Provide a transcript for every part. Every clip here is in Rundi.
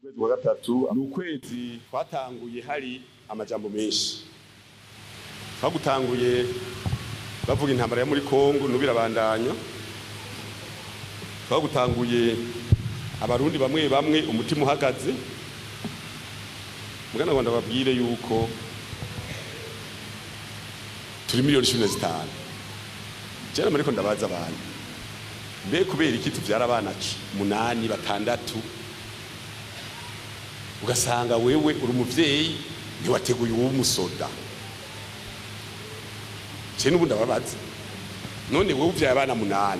Ukwezi kwa gatatu ni ukwezi twatanguye hari amajambo menshi. Twagutanguye bavuga intambara yo muri Kongo, n'ubu irabandanya. Twagutanguye abarundi bamwe bamwe umutima uhagaze. Mugana ngo ndababwire yuko turi 15 miliyoni. Jera mariko ndabaza abantu, mbe kubera iki tuvyara abana 8, 6, ugasanga wewe uri umuvyeyi ntiwateguye uw'umusoda? Je n'ubu ndababaza, none wewe uvyaye abana 8,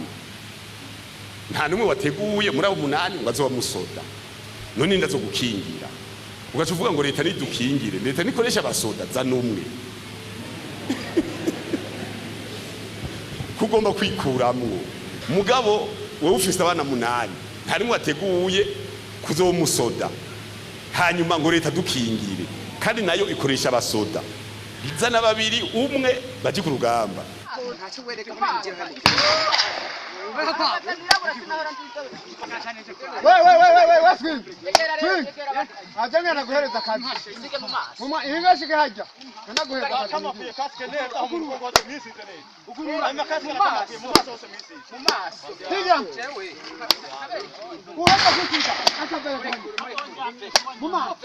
nta n'umwe wateguye muri abo 8 ngo azoba musoda, none ndazogukingira? Ugaca uvuga ngo leta nidukingire. Leta nikoresha abasoda, zana umwe kugomba kwikuramwo. Mugabo wewe ufise abana 8, nta n'umwe wateguye kuzoba umusoda, hanyuma ngo leta dukingire, kandi nayo ikoresha abasoda. Zana babiri, umwe baje ku rugamba. We we we we we we, swing swing, aje ngana guhereza akazi muma inga shike hajya ngana guhereza akazi. Hirya uheka kwikita akavere kwani muma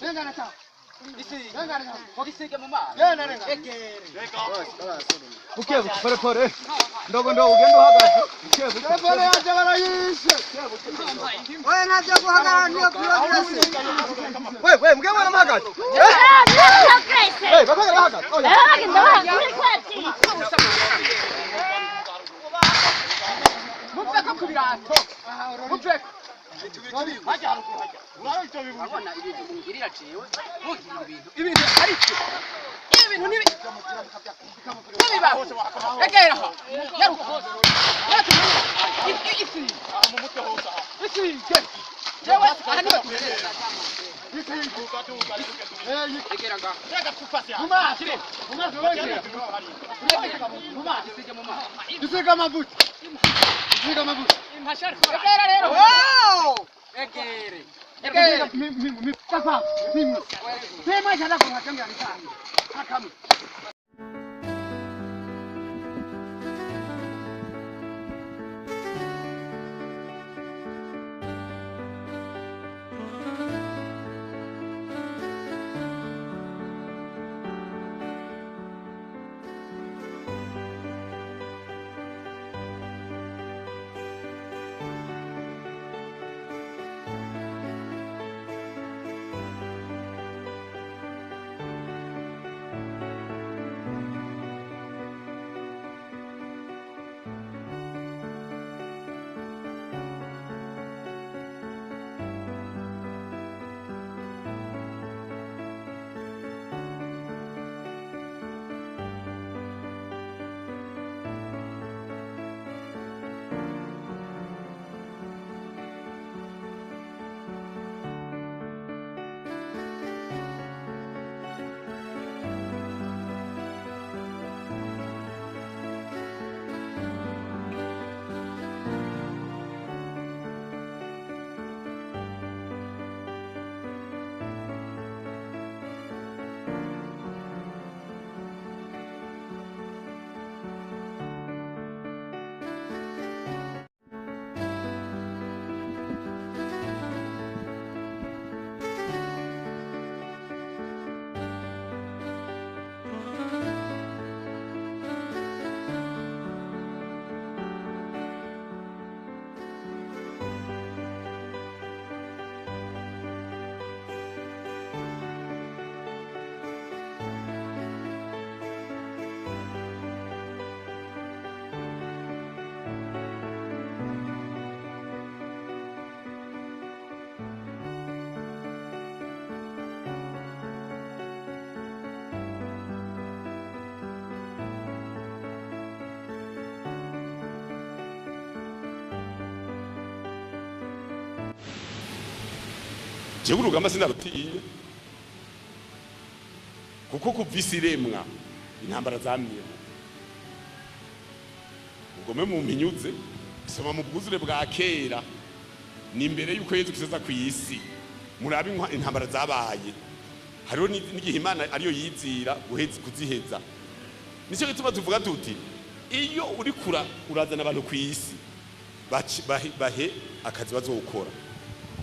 ngana ta ngana ta genda renga. Buke buke, pole pole, ndogo ndogo, ugenda uhagaze buke buke. Telefone yaje barayishe. Oya, ntabyo guhagarara, niyo progress. We we, muge mwana muhagaze. Eh, bakagara bahagaze, oya. Muveko ku birato, muveko. Urabona ibintu mungirira jewe, mungirira ibintu ariko ibintu nibi ntibibaho. Egera aho, nyaruka nyaruka, isi isige jewe aha niwe duherera. Egera ngaho. Mumaso mumaso wegera mumaso. Isige mu maso. Isiga amavuta, isiga amavuta. Egera rero, egere, egere. Jewe urugamba sinarutinya, kuko kuva isi iremwa intambara zamyeho. Ugome mu mpinyuze soma mu bwuzure bwa kera, ni imbere yuko Yezu Kristo aza ku isi. Murabe intambara zabaye, hariho n'igihe Imana ariyo yizira kuziheza. Nicyo gituma tuvuga tuti iyo uri kura urazana abantu ku isi, bahe akazi bazokora.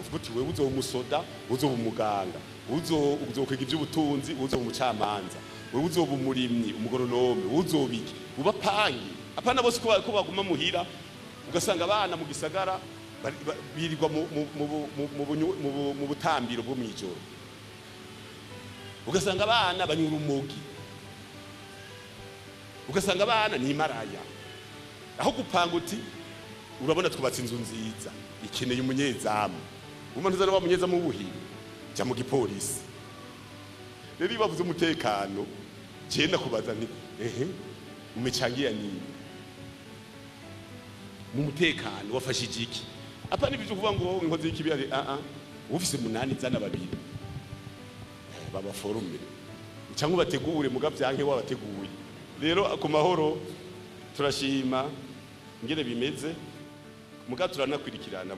Uvuga uti wewe uzoba umusoda, uzoba umuganga, uzokwiga iby'ubutunzi, uzoba umucamanza, wewe uzoba umurimyi, umugoronome, uzoba iki, ubapangi. Apana bose ko baguma muhira, ugasanga abana mu gisagara birirwa mu butambiro bwo mw'ijoro, ugasanga abana banyura urumogi, ugasanga abana ni imaraya. Aho gupanga uti urabona twubatse inzu nziza ikeneye umunyezamu, umuntu uzana wa munyezamu w'ubuhinga, jya mu gipolisi. Rero iyo bavuze umutekano, jewe ndakubaza nti ehe, umechangia nini mu mutekano? Wafashije iki? Apana ibyo kuvuga ngo inkozi y'ikibi ari a ufise munani, zana babiri babaforume cyangwa ubategure, muga vyanke wabateguye. Rero ku mahoro turashima ingene bimeze, muga turanakwirikirana.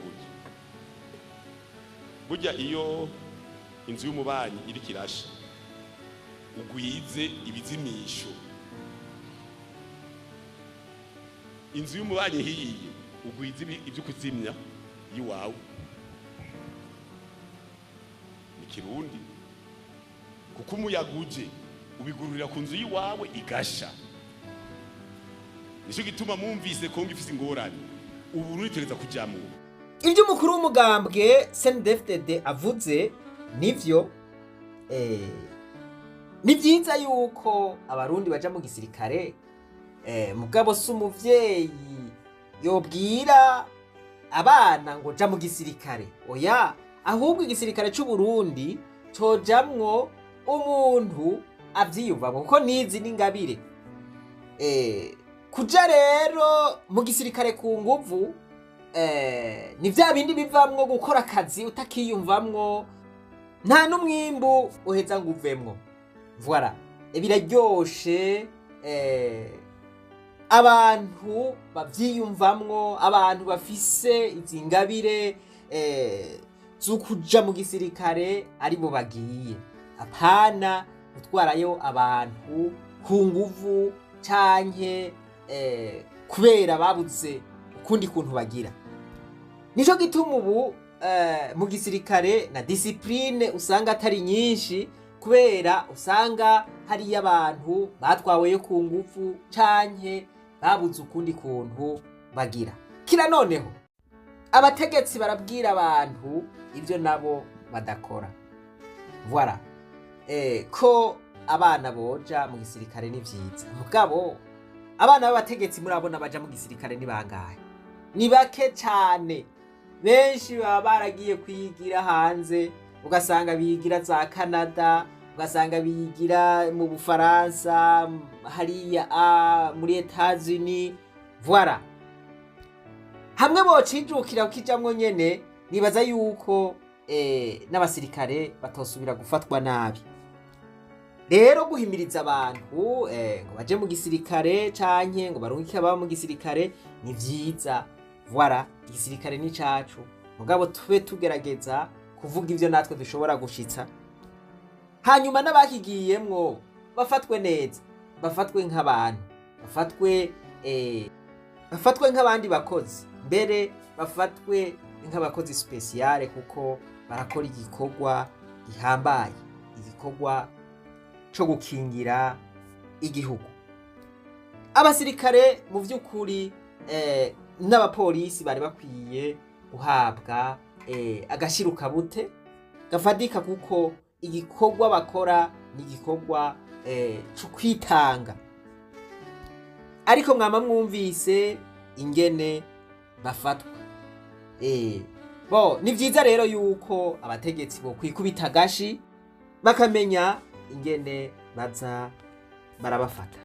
Burya iyo inzu y'umubanyi iriko irasha, ugwize ibizimisho. Inzu y'umubanyi ihiye, ugwize ibyo kuzimya iwawe. Ni Kirundi, kuko umuyaga uje ubigururira ku nzu y'iwawe igasha. Nicyo gituma mwumvise Kongo ifise ingorane, ubu ruritereza kujamwo. Ibyo umukuru w'umugambwe CNDD-FDD avuze nivyo. Ni byiza yuko abarundi baja mu gisirikare, mugabo si umuvyeyi yobwira abana ngo ja mu gisirikare, oya. Ahubwo igisirikare c'u Burundi cojamwo umuntu avyiyumvamwo, kuko nizi n'ingabire. Kuja rero mu gisirikare ku nguvu, ni vya bindi bivamwo gukora akazi utakiyumvamwo, nta n'umwimbu uheza ngo uvemwo. Voilà. Biraryoshe abantu bavyiyumvamwo, abantu bafise izi ngabire zo kuja mu gisirikare aribo bagiye, apana gutwarayo abantu ku nguvu canke kubera babuze ukundi kuntu bagira. Nico gituma ubu mu gisirikare na discipline usanga atari nyinshi, kubera usanga hariyo abantu batwaweyo ku nguvu canke babuze ukundi kuntu bagira. Kira noneho abategetsi barabwira abantu ibyo nabo badakora. Voilà. Ko abana boja mu gisirikare ni vyiza, mugabo abana b'abategetsi murabona baja mu gisirikare ni bangahe? Ni bake cane. Benshi baba baragiye kwigira hanze, ugasanga bigira za Canada, ugasanga bigira mu Bufaransa, hariya muri Etats-Unis. Voilà. Hamwe bocijukira ukijamwo nyene, nibaza yuko n'abasirikare batosubira gufatwa nabi. Rero guhimiriza abantu ngo baje mu gisirikare canke ngo barungike ababa mu gisirikare ni vyiza. Voilà, igisirikare ni cacu, mugabo tube tugerageza kuvuga ivyo natwe dushobora gushitsa, hanyuma n'abakigiyemwo bafatwe neza, bafatwe nk'abantu, bafatwe nk'abandi bakozi, mbere bafatwe nk'abakozi spéciale, kuko barakora igikorwa gihambaye, igikorwa co gukingira igihugu. Abasirikare mu vy'ukuri n'abapolisi bari bakwiye guhabwa agashirukabute gafatika, kuko igikorwa bakora ni igikorwa co kwitanga. Ariko mwama mwumvise ingene bafatwa. Bo ni vyiza rero yuko abategetsi bo kwikubita agashi, bakamenya ingene baza barabafata.